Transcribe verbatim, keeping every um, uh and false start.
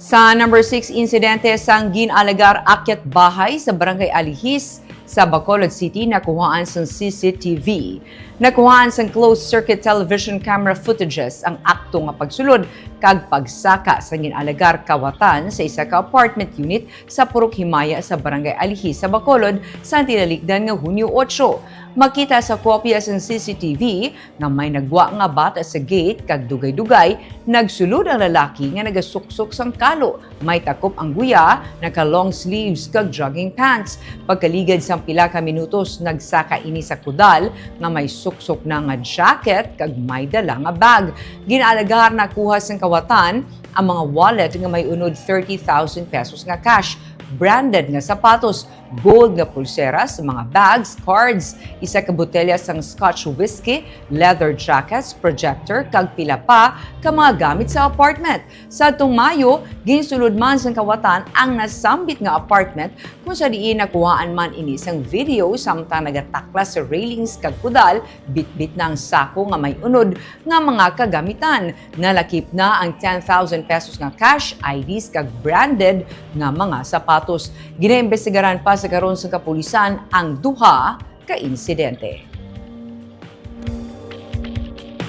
Sa number six insidente sang gin-alegar akyat bahay sa Barangay Alihis sa Bacolod City, nakuhaan sang C C T V. Nakuhaan sang closed-circuit television camera footages ang akto nga pagsulod kag pagsaka sang gin-alegar kawatan sa isa ka apartment unit sa Purok Himaya sa Barangay Alihis sa Bacolod sa tinalikdan nga Hunyo otso. Makita sa kopya sang C C T V nga may nagwa nga bata sa gate kag dugay-dugay nagsulod ang lalaki nga nagasuksok sang kalo. May takop ang guya, naka-long sleeves kag jogging pants. Pagkaligad sang pila ka minutos, nagsaka ini sa kudal nga may suksok na nga jacket kag may dala nga bag. Gin-alegar nakuha sang kawatan ang mga wallet nga may unod thirty thousand pesos nga cash, branded nga sapatos, gold nga pulseras, mga bags, cards, isa ka botelya sang Scotch whiskey, leather jackets, projector, kag pila pa ka mga gamit sa apartment. Sa atong Mayo, ginsulod man sang kawatan ang nasambit nga apartment, kung sa diin nakuhaan man ini sang video samtang nagataklas sa railings kag kudal, bitbit na ang sako nga may unod nga mga kagamitan. Nalakip na ang ten thousand pesos nga cash, I Ds, kag branded nga mga sapatos. Ginaimbestigaran pa sa karon sang kapulisan ang duha ka insidente.